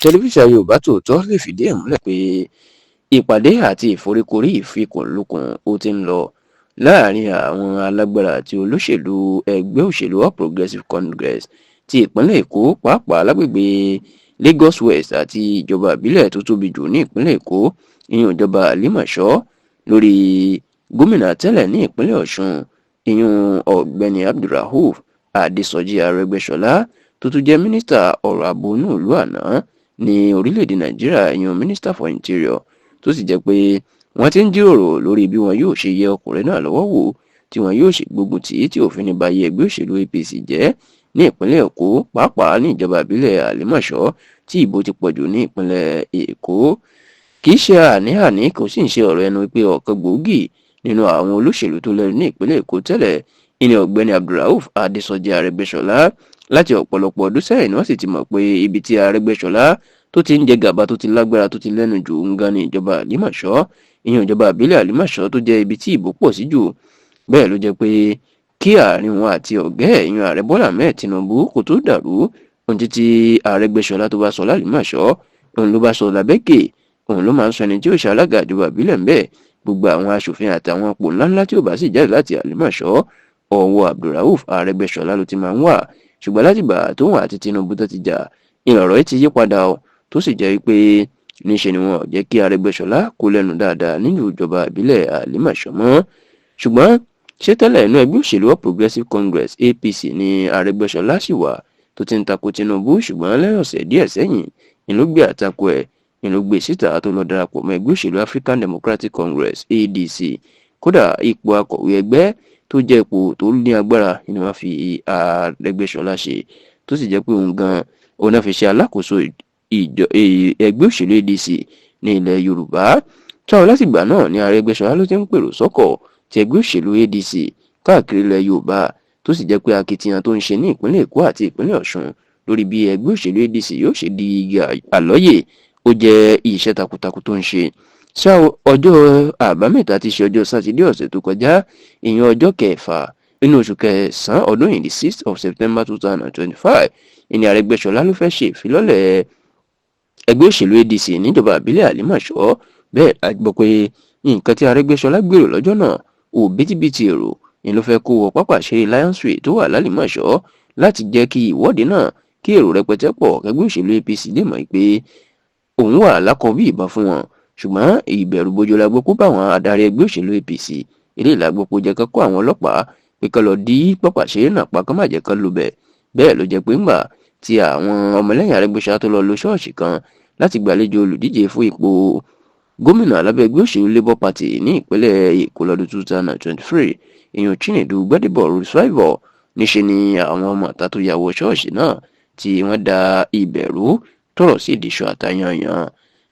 Tẹlifíṣàn Yorùbá Tòótọ́ lè fìdí ẹ̀ múlẹ̀ pé ìpàdé àti ìforíkorí, ìfikùnlukùn ó ti ń lọ láàrin àwọn alágbára àti olóṣèlú ẹgbẹ́ òṣèlú All Progressives Congress ti ìpínlẹ̀ Èkó, pàápàá lágbègbè Lagos West àti ìjọba ìbílẹ̀ tó tóbi jù ní ìpínlẹ̀ Èkó, ìyẹn ìjọba Àlímọ̀ṣọ́, lórí gómìnà tẹ́lẹ̀ ní ìpínlẹ̀ Ọ̀ṣun, ìyẹn Ọ̀gbẹ́ni Abdulrauf Adésọjí Arẹ́gbẹ́ṣọlá, tó tún jẹ́ mínísítà ọ̀rọ̀ ààbò inú ìlú àná ní orílẹ̀-èdè Nàìjíríà, ìyẹn Minister for Interior, tó sì jẹ́ pé wọ́n ti ń jíròrò lórí bí wọn yóò ṣe yẹ ọkùnrin náà lọ́wọ́ wò, tí wọn yóò sì gbógun tì í, tí òfin ní báyé ẹgbẹ́ òṣèlú APC jẹ́ ní ìpínlẹ̀ Èkó, pàápàá ní ìjọba ìbílẹ̀ Àlímọ̀ṣọ́ tí ìbò ti pọ̀jù ní ìpínlẹ̀ Èkó. Kì í ṣe àní-àní, kò sì ń ṣe ọ̀rọ̀ ẹnu pé ọ̀kan gbòógì nínú àwọn olóṣèlú tó lẹ́nu ní ìpínlẹ̀ Èkó tẹ́lẹ̀ ìní Ọ̀gbẹ́ni Abdulrauf Adésọjí Arẹ́gbẹ́ṣọlá. Láti ọ̀pọ̀lọpọ̀ ọdún sẹ́yìn ni wọ́n sì ti mọ̀ pé ibi tí Arẹ́gbẹ́ṣọlá tó ti ń jẹ gàba, tó ti lágbára, tó ti lẹ́nu jù ń gan ní ìjọba Àlímọ̀ṣọ́, ìyẹn ìjọba ìbílẹ̀ Àlímọ̀ṣọ́ tó jẹ́ ibi tí ìbò pọ̀ sí jù. Bẹ́ẹ̀ ló jẹ́ pé kí àárín wọn àti ọ̀gá ẹ̀, ìyẹn Ààrẹ Bọ́lá Ahmed Tinubu, kò tó dàrú, ohun títí Arẹ́gbẹ́ṣọlá tó bá sọ lálìmọ̀ṣọ́, òun ló bá sọ lábẹ́kẹ̀, òun ló máa ń sọ ẹni tí ó ṣe alága ìjọba ìbílẹ̀ ńbẹ̀, gbogbo àwọn aṣòfin àtàwọn ipò ńláńlá tí ò bá sì jáde láti Àlímọ̀ṣọ́, ọwọ́ Abdulrauf Arẹ́gbẹ́ṣọlá ló ti máa ń wà. Ṣùgbọ́n látìgbà tóun àti Tinubu tó ti jà, ìrọ̀rọ̀ yìí ti yí padà o, tó sì jẹ́ pé níṣe ni wọn ò jẹ́ kí Arẹ́gbẹ́ṣọlá kó lẹ́nu dáadáa nínú ìjọba ìbílẹ̀ Àlímọ̀ṣọ́ mọ́. Ṣùgbọ́n ṣé tẹ́lẹ̀ inú ẹgbẹ́ òṣèlú All Progressives Congress, APC, ní Arẹ́gbẹ́ṣọlá sì wà tó ti ń tako Tinubu. Ṣùgbọ́n lẹ́yìn ọ̀sẹ̀ díẹ̀ sẹ́yìn ni ló gbé àtakò ẹ̀, ni ló gbé síta, tó lọ darapọ̀ mọ́ ẹgbẹ́ òṣèlú African Democratic Congress, ADC. Kódà, ipò akọ̀wé ẹgbẹ́ tó jẹ́ ipò tó ní agbára ni wọ́n fi Arẹ́gbẹ́ṣọlá ṣe, tó sì jẹ́ pé òun gan òun náà fi ṣe alákòóso ìjọ ẹgbẹ́ òṣèlú ADC ní ilẹ̀ Yorùbá. Tó látìgbà náà ni Arẹ́gbẹ́ṣọlá ló ti ń pèrò sọ́kọ̀ ti ẹgbẹ́ òṣèlú ADC káàkiri ilẹ̀ Yorùbá, tó sì jẹ́ pé akitiyan tó ń ṣe ní ìpínlẹ̀ Èkó àti ìpínlẹ̀ Ọ̀ṣun lórí bí ẹgbẹ́ òṣèlú ADC yóò ṣe di igi àlọ́yè, ó jẹ́ iṣẹ́ takuntakun tó ń ṣe. Ṣá ọjọ́ Àbámẹ́ta ti ṣe ọjọ́ Sátidé ọ̀sẹ̀ tó kọjá, ìyẹn ọjọ́ 6 nínú oṣù kẹsàn-án ọdún yìí, the 6th of September 2025, ìní Arẹ́gbẹ́ṣọlá ló fẹ́ ṣe ìfilọ́lẹ̀ ẹgbẹ́ òṣèlú ADC níjọba ìbílẹ̀ Àlímọ̀ṣọ́. Bẹ́ẹ̀ la gbọ́ pé nǹkan tí Arẹ́gbẹ́ṣọlá gbèrò lọ́jọ́ náà, òbítíbitì èrò ni ló fẹ́ kó wọ pápá ìṣeré Lion Street tó wà lálìmọ̀ṣọ́ láti jẹ́ kí ìwọ́de náà kí èrò rẹpẹtẹ pọ̀, kẹgbẹ́ òṣèlú APC lè mọ̀ pé òun wà lákọ̀ọ́bí ìbọn fún wọn. Ṣùgbọ́n ìbẹ̀rù bojo la gbọ́ kó bá àwọn adarí ẹgbẹ́ òṣèlú APC. Eléyìí la gbọ́ pé ó jẹ́ kó àwọn ọlọ́pàá pé kán lọ dí pápá ìṣeré náà pa, kán má jẹ́ kán lò bẹ̀. Bẹ́ẹ̀ ló jẹ́ pé ńgbà tí àwọn ọmọlẹ́yìn Arẹ́gbẹ́ṣọlá tó lọ lo ṣọ́ọ̀ṣì kan láti gbàlejò olùdíje fún ipò gómìnà lábẹ́ ẹgbẹ́ òṣèlú Labour Party ní ìpínlẹ̀ Èkó lọ́dún 2023, èèyàn Chinedu Gbadebo Rhodes-Vivour, níṣe ni àwọn ọmọ ìta tó ya wọ ṣọ́ọ̀ṣì náà tí wọ́n da ibẹ̀ rú, tọ̀rọ̀ sí ìdíṣọ àtàyànyàn.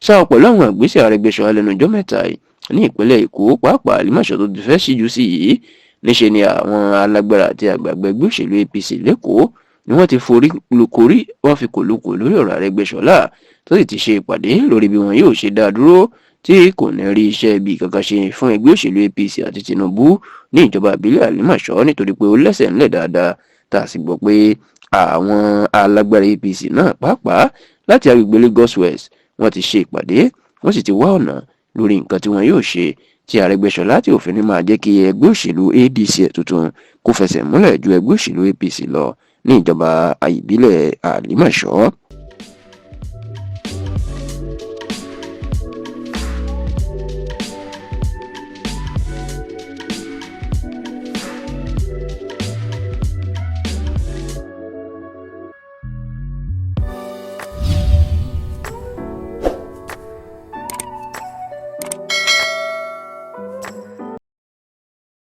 Ṣá pẹ̀lú àwọn ìgbésẹ̀ Arẹ́gbẹ́ṣọlá lẹ́nu ọjọ́ mẹ́ta yìí ní ìpínlẹ̀ Èkó, pàápàá Àlímọ̀ṣọ́ tó ti fẹ́ síjú sí yìí, níṣe ni àwọn alágbára àti àgbààgbà ẹgbẹ́ òṣèlú APC lÉkòó ni wọ́n ti forí korí, wọ́n fi kòlókò lórí ọ̀rọ̀ Arẹ́gbẹ́ṣọlá, tó sì ti ṣe ìpàdé lórí bí wọn yóò ṣe dá dúró tí kò ní rí iṣẹ́ ibi kankan ṣe fún ẹgbẹ́ òṣèlú APC àti Tinubu ní ìjọba ìbílẹ̀ Àlímọ̀ṣọ́, nítorí pé ó lẹ́sẹ̀ ńlẹ̀ dáadáa. Tá a sì gbọ́ pé àwọn alágbára APC náà, pàápàá láti agbègbè Lagos West, wọ́n ti ṣe ìpàdé, wọ́n sì ti wá ọ̀nà lórí nǹkan tí wọ́n yóò ṣe tí Arẹ́gbẹ́ṣọlá tí òfin ní máa jẹ́ kí ẹgbẹ́ òṣèlú ADC tuntun kó fẹsẹ̀ múlẹ̀ ju ẹgbẹ́ òṣèlú APC lọ ní ìjọba ìbílẹ̀ Àlímọ̀ṣọ́.